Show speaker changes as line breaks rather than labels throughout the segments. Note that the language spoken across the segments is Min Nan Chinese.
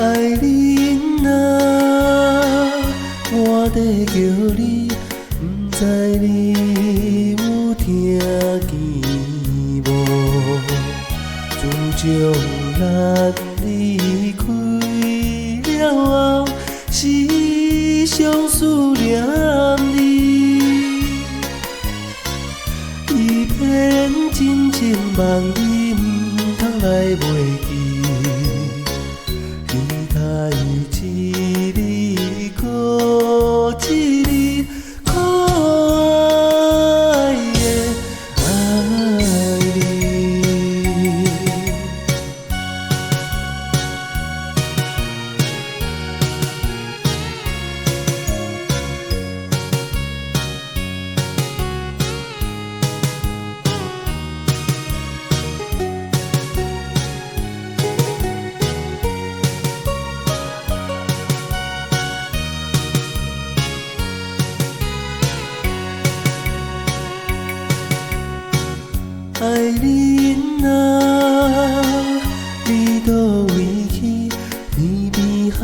愛玲啊，我在叫你，毋知你有聽見無？自從咱離開了後，時常思念你，伊偏真情望你，毋通來袂記。期待一日閣一日可愛的愛你。愛玲啊，你佗位去？天邊海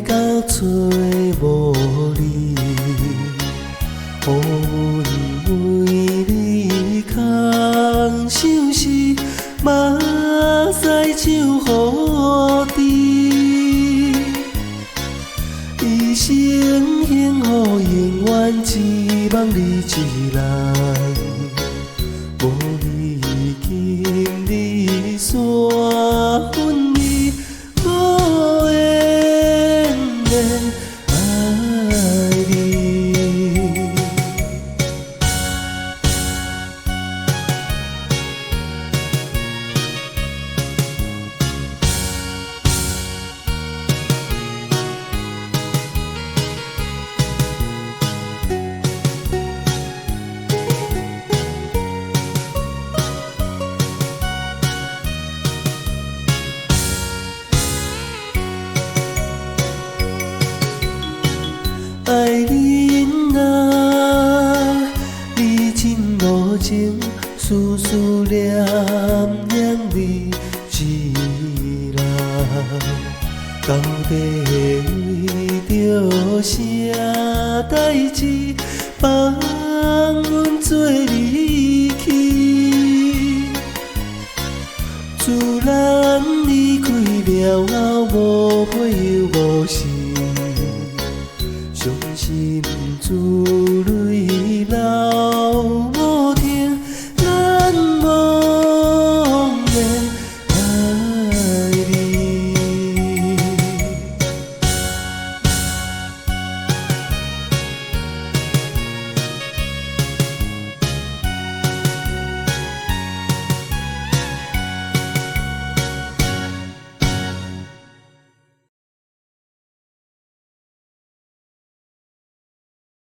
角揣無你，予阮為你空相思，目屎像雨滴。一生幸福永遠只望你一人。無你今日煞分離，無緣的愛你。愛玲啊，你真無情，思思念念你一人，到底為著啥代誌，放阮做你